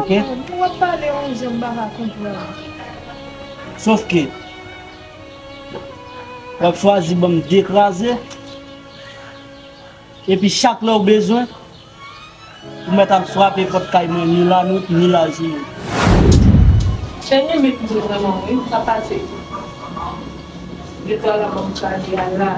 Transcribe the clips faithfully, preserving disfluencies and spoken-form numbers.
Ok? Ou ap pale yon jan m pa ka konprann. Sòf ke w ap chwazi ban m de kraze, epi chak lè w bezwen, ou mèt ap frape pòt kay mwen ni lanwit, ni lajounen. Chènye met di vrèman wi, sa pase. Leta la ban m kraze a la.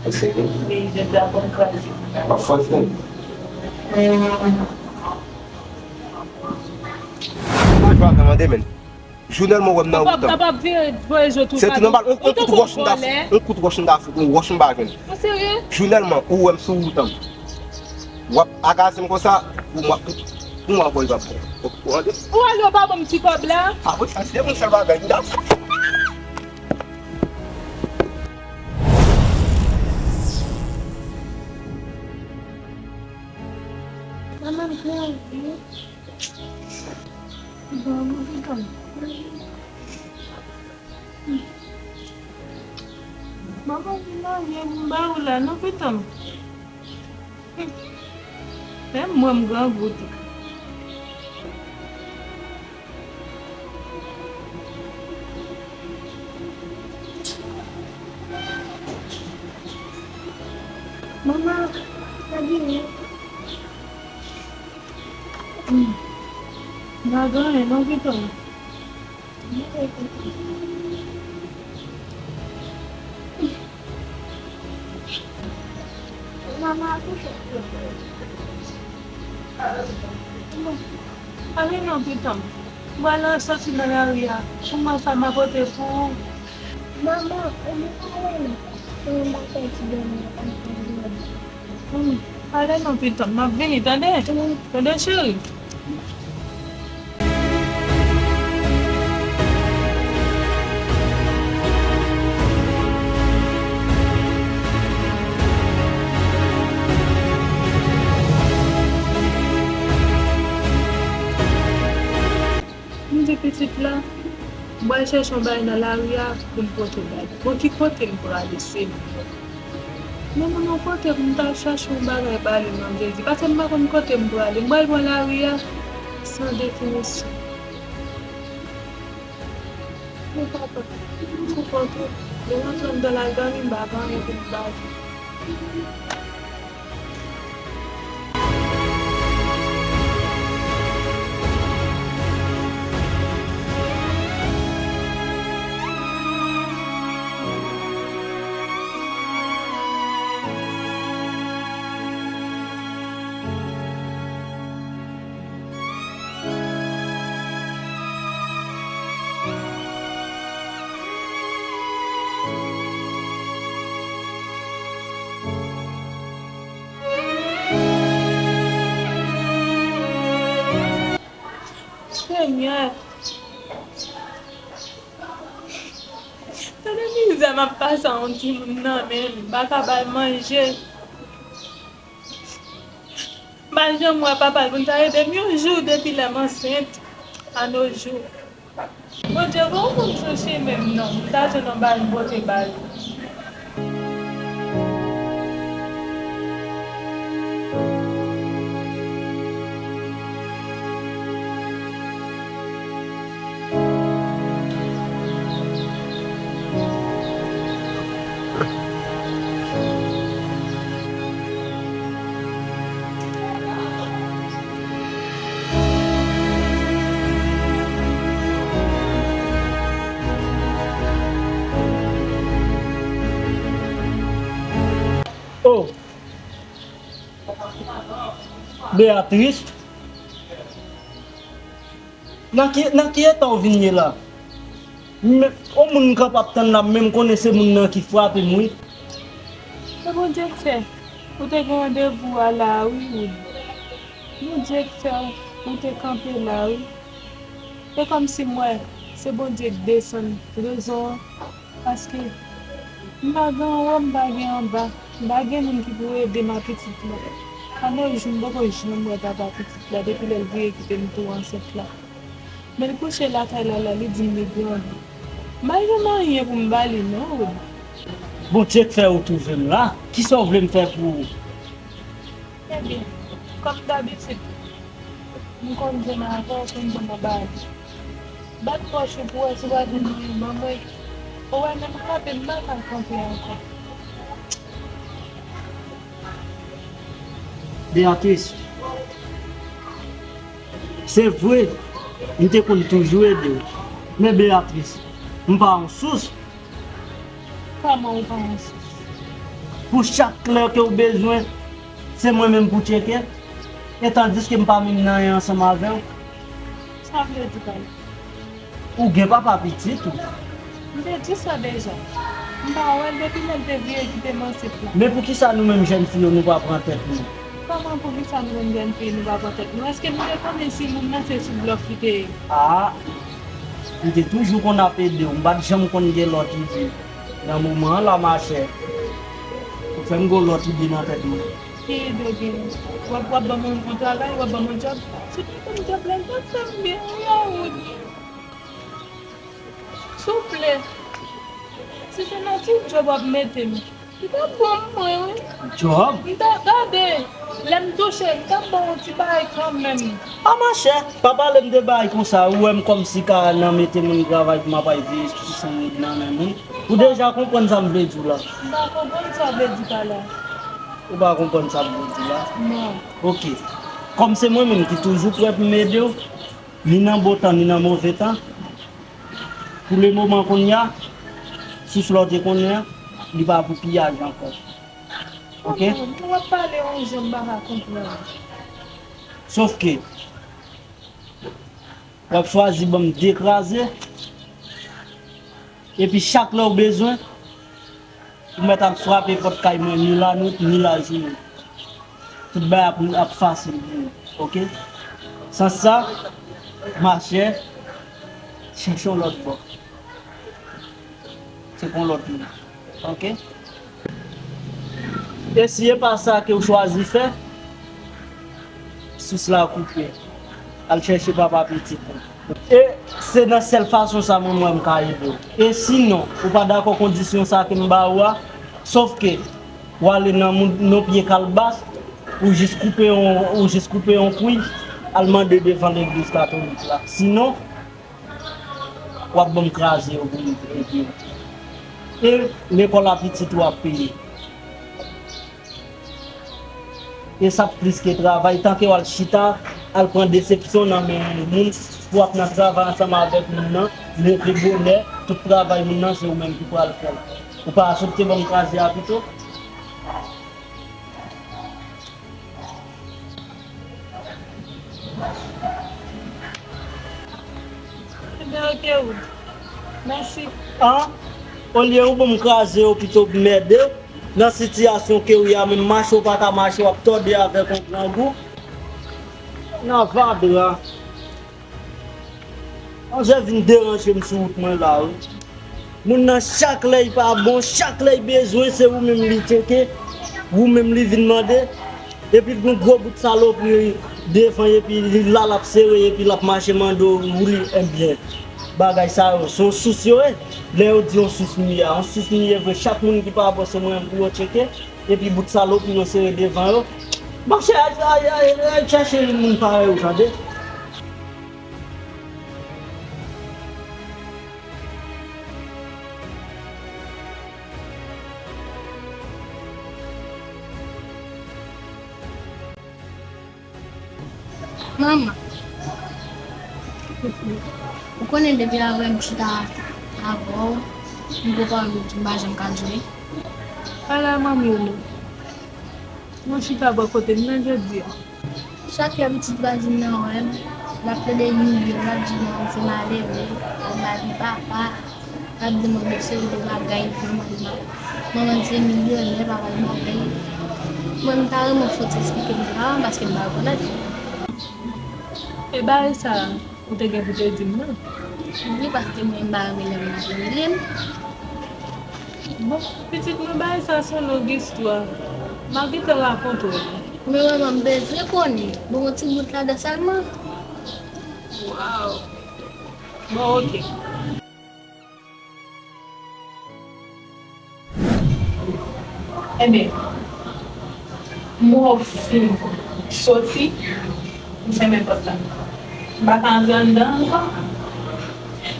Wi, leta ban m kraze. Pa fòse. Pa jwe avè m tande, men. Jounèlman ou wè m nan wout an. Ou p ap vire voye je tou. Se tou nòmal, yon kout wòch m ta fout, yon kout wòch m ta fout, yon wòch m pa jwenn. Ou serye? Jounèlman ou wè m sou wout an. W ap agace m konsa, pou m ap, pou m ap voye pa bon. Ou ale ou pa ban m ti kòb la? A wi, sa se yon sèl bagay m ta fout. Manman m grandi. Bon, bon, bon. Manman, vin nan, vin ba ou la, non, pitan. Menm mwen, m grangou tou. Manman, sa genyen? Hmm. Pa gen anyen non, pitan. Manman, ale non, pitan. M pral soti nan lari a. Kòman sa m a pote pou ou? Manman, ou pa wè m? Ou pa fè ti dòmi anpil. Hmm, ale non, pitan m, m ap vini, tande? Wi. Tande, cheri? M di pitit la, m pral chèche yon bagay nan lari a pou m pote ba li. Bon, ki kote m prale, Senyè? Men moun yon kote pou m ta al chache yon bagay ba li, non, Jezi. Paske m pa konn kote m prale. M pral bò lari a, san definisyon. Men papa, m sou kont ou. Lè m antre anndan la, l dòmi, m pa gen anyen pou m ba li. Senyè, tande mizè m ap pase a yon timoun nan, men m pa ka ba l manje. M pa janm wè papa l pou l ta ede m yon jou depi lè m ansent a nos jours. Bondye, gon moun sou chimen m non, m ta jwenn yon bagay m pote ba l. Oh! Beatrice? Nan ki, nan ki eta w vin ye la? Men, yon moun m kanpe ap tann la, m menm konnen se moun nan ki frape m, wi. Se Bondye k fè ou te gen randevou a la a, wi, Wood. Bondye k fè ou te kanpe la, wi. E kòmsi m wè se Bondye k desann rezon an. Paske m pa gen anwo, m pa gen anba, m pa gen moun ki pou ede m a pitit la. A nos jours, m poko janm wè papa pitit la depi lè l vire kite m tou ansent la. Men l kouche lakay la la, li di m li grangou. M pa janm anyen pou m ba li non, Wood. Bondye k fè ou twouve m la. Kisa w vle m fè pou ou? Ebyen, kòm dabitid, M konn jwenn avè w pou m ban m anba li. Bat pòch ou pou w wè si w pa jwenn anyen ban mwen. Ou wè, menm kanpe m pa ka kanpe ankò. Beatrice, se vre, m te konn toujou ede w. Men Beatrice, m pa yon sous. Kòman ou pa yon sous? Pou chak lè ke w bezwen, se mwen menm pou tcheke. E tandiske m pa menm nan anyen ansanm avè w. Sa vle di pa. Ou gen papa pitit ou. M te di sa deja. M pa wè l depi lè l te vire kite m ansent la. Men poukisa nou menm jèn fi yo nou pa pran tèt nou? Kòman poukisa nou menm jèn fi nou pa pran tèt nou? Èske nou te konnen si moun nan se sou blòf li te ye? A, m te toujou konn ap ede w. M pa t janm konn gen lòt ide. Nan moman an la, machè, ou fè m gen yon lòt ide nan tèt mwen. Ki ide w gen? W ap, w ap ban mwen yon travay, w ap ban mwen yon djòb. Si w te ban m djòb la, l t ap fè m byen, wi, Raoul. Souple, si se nan ti djòb w ap mete m, li t ap bon pou mwen, wi. Djòb? M t ap gade, lè m touche, m t ap ba w yon ti bagay kanmenm. A machè, pa pale m de bagay konsa, ou wè m kòmsi ka nan mete moun travay pou m ap al veye sou nan men moun. Ou deja konprann sa m vle di w la. M pa konprann sa w vle di pa la. Ou pa konprann sa m vle di la? Non. Oke. Kòm se mwen menm ki toujou prè pou m ede w, ni nan bon tan, ni nan move tan, pou le moman kounye a, sous la w te konnen an, li pa pou piyaj ankò. Oke? Ou ap pale yon jan m pa ka konprann. Sòf ke, w ap chwazi ban m de kraze, epi chak lè w bezwen, ou mèt al frape pòt kay mwen ni lanwit, ni lajounen. Tout bagay ap, ap fasil pou ou, oke? Sans sa, machè, chèche yon lòt bò. Se pou yon lòt moun, oke? E si e pa sa ke w chwazi fè, sous la koupe. Al chèche papa pitit ou. E se nan sèl fason sa mwen, mwen m ka ede w. E sinon, ou pa dakò kondisyon sa ke m ba ou a, sòf ke w ale nan moun, nan pye kalbas, ou jis koupe yon, ou jis koupe yon kwi, al mande devan legliz katolik la. Sinon, w ap ban m kraze yo pou m ede w. E lekòl a pitit ou ap peye. E sa plis ke travay, tanke w al chita, al pran desepsyon nan men yon moun, pou w ap nan travay ansanm avèk moun nan, leve bonè, tout travay moun nan, se ou menm ki pral fè l. Ou pa asepte ban m kraze a pito? Ebyen, oke, wi. Mèsi. An, olye ou ban m kraze yo pito m ede w, nan sitiyasyon ke w ye a, menm mache w pa ka mache, w ap tòde avèk yon grangou. Nan vadra. Manzè vin deranje m sou wout mwen la, wi. Moun nan chak lè li pa bon, chak lè li bezwen, se ou menm li tcheke, ou menm li vin mande. Epi l gen gwo bout salopri devan, epi li la l ap sere, epi l ap mache mande w woule, ebyen. Bagay sa yo, se yon sous yo ye. Lè yo di yon sous m ye a, yon sous m ye vre, chak moun ki pa bon se mwen menm pou yo tcheke. Epi bout salopri yo sere devan yo. Mache al, al, al, al chèche moun parèy ou, tande. Manman, ou konnen depi avè m chita avè w, m gen pawòl m di m pa janm ka di w. Pale a manmi w non. Mwen chita bò kote m nan jodi a. Chak lè pitit vwazin nan wè m, l ap plede imilye m, l ap di m se malere, m pa gen papa. L ap di m yon seri de bagay, manman l, manman l se milyonè, papa l malere. Mwen, m ta renmen w sot eksplike m sa, paske m pa rekonèt. E bagay sa a, ou te gen pou te di m non. Wi, paske mwen, m pa renmen lè moun ap imilye m. Bon, pitit mwen, bagay sa a se yon long istwa. M a gentan rakonte w li. Men manman, m bezwen konnen. Ban m yon ti bout ladan sèlman. Waw. Bon, oke. Enben, m wè w fin soti, M fèmen pòt la. M pa ka antre anndan ankò.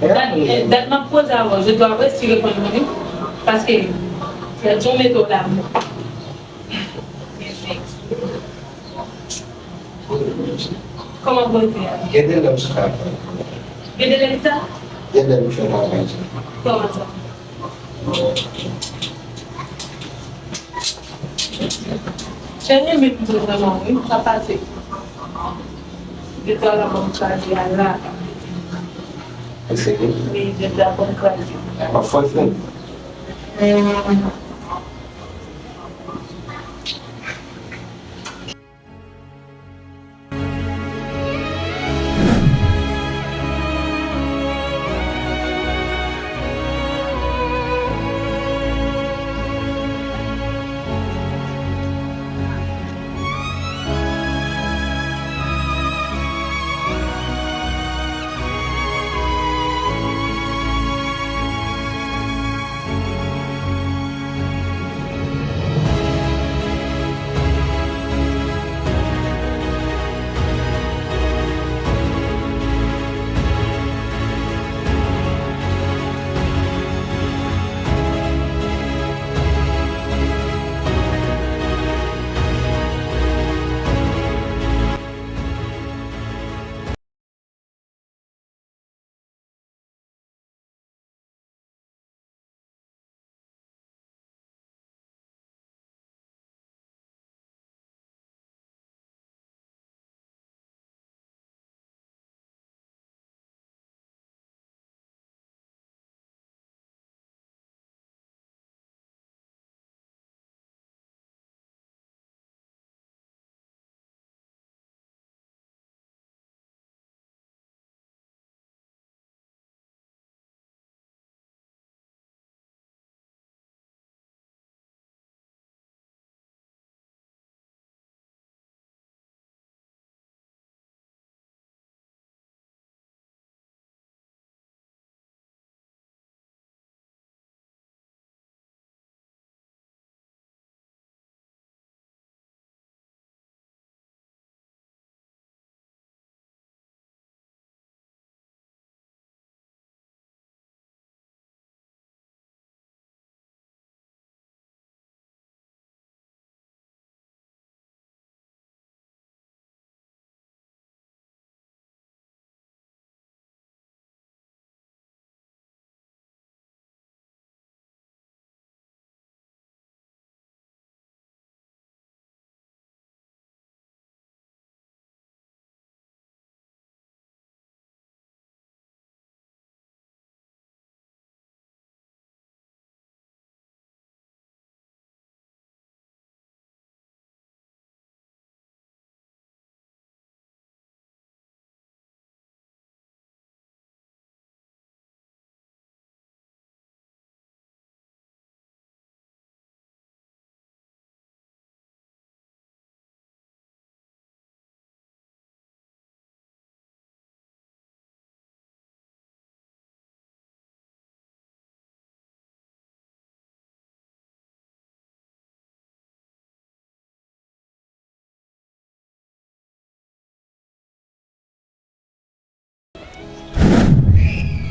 Dat, dat m ap koze avè w, je dois resi reponn mwen, wi. Paske, gad jan w mete w la. Kòman koze a? Gen de lè m chita. Gen de lè m sa? Gen de lè m fè bagay. Kòman sa? Cheri, men m di w vrèman, wi, sa pase. Detwa la ban m kraze a la. Wi, detwa ban m kraze. M ap fè l fè.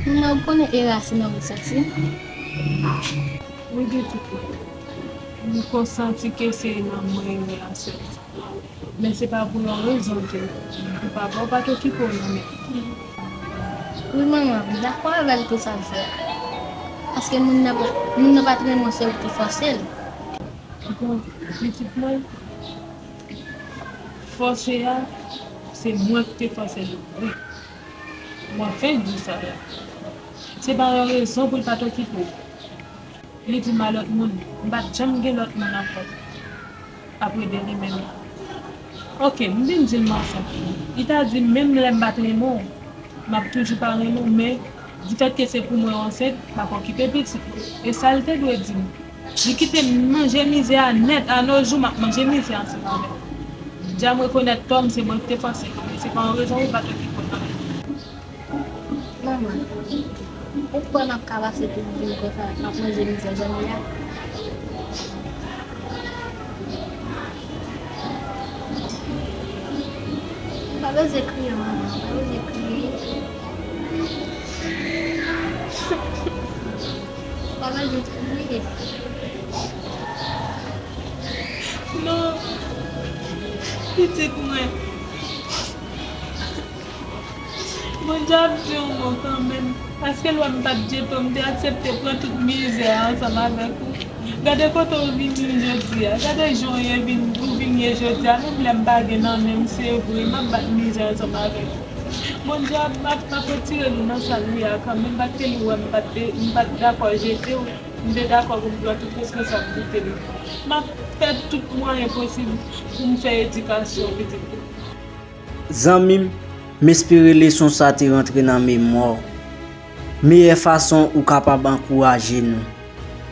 Manman, ou konnen Era se nan ou l soti? Wi, pitit mwen. M konn santi ke se nan mwen Era soti. Men se pa pou yon rezon ke ou papa w pa t okipe w nan men. Wi, manman, m dakò avè l pou sa l fè a. Paske moun nan pa, moun nan pa t renmen w, se ou ki te fòse l. Bon, pitit mwen, fòse a, se mwen ki te fòse l vre. Mwen fenk di sa la. Se pa yon rezon pou l pa t okipe w. Li di m a lòt moun, m pa t janm gen lòt moun ankò. Apre de li menm. Oke, m vin di l m ansent. Li ta di m menm lè m pa t renmen w, m ap toujou pa renmen w, men difèt ke se pou mwen w ansent, m ap okipe pitit. E sa l te dwe di m. Li kite m manje mizè a nèt, a no jou m ap manje mizè ansanm avè l. Dja m rekonèt tò m, se mwen ki te fòse l, men se pa yon rezon pou l pa t okipe w nan men. Manman, ou kwè m ap ka pase tout vi m konsa, m ap manje mizè jan m ye a? M pa Oze kriye, manman, oze kriye. Papa, je kriye. Non, pitit mwen. Bondye ap di yon mo kanmenm. Paske l wè m pa t djete w, m te aksepte pran tout mizè a ansanm avèk ou. Gade kote w vin ye jodi a. Gade jan w ye vin, ou vin ye jodi a. Menm lè m pa gen nan men m, se vre, m ap bat mizè ansanm avèk ou. Bondye ap, ap, ap retire nou nan sa nou ye a kanmenm. Paske li wè m pa t, m pa t dakò jete w. M te dakò pou m pran tout responsablite m. M ap fè tout mwayen posib pou m fè edikasyon pitit ou. Zanmi m, m espere leson sa te rantre nan memwa w. Meyè fason ou kapab ankouraje nou,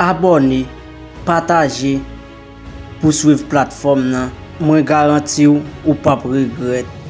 abòne, pataje pou swiv platfòm nan. Mwen garanti w, ou p ap regrèt.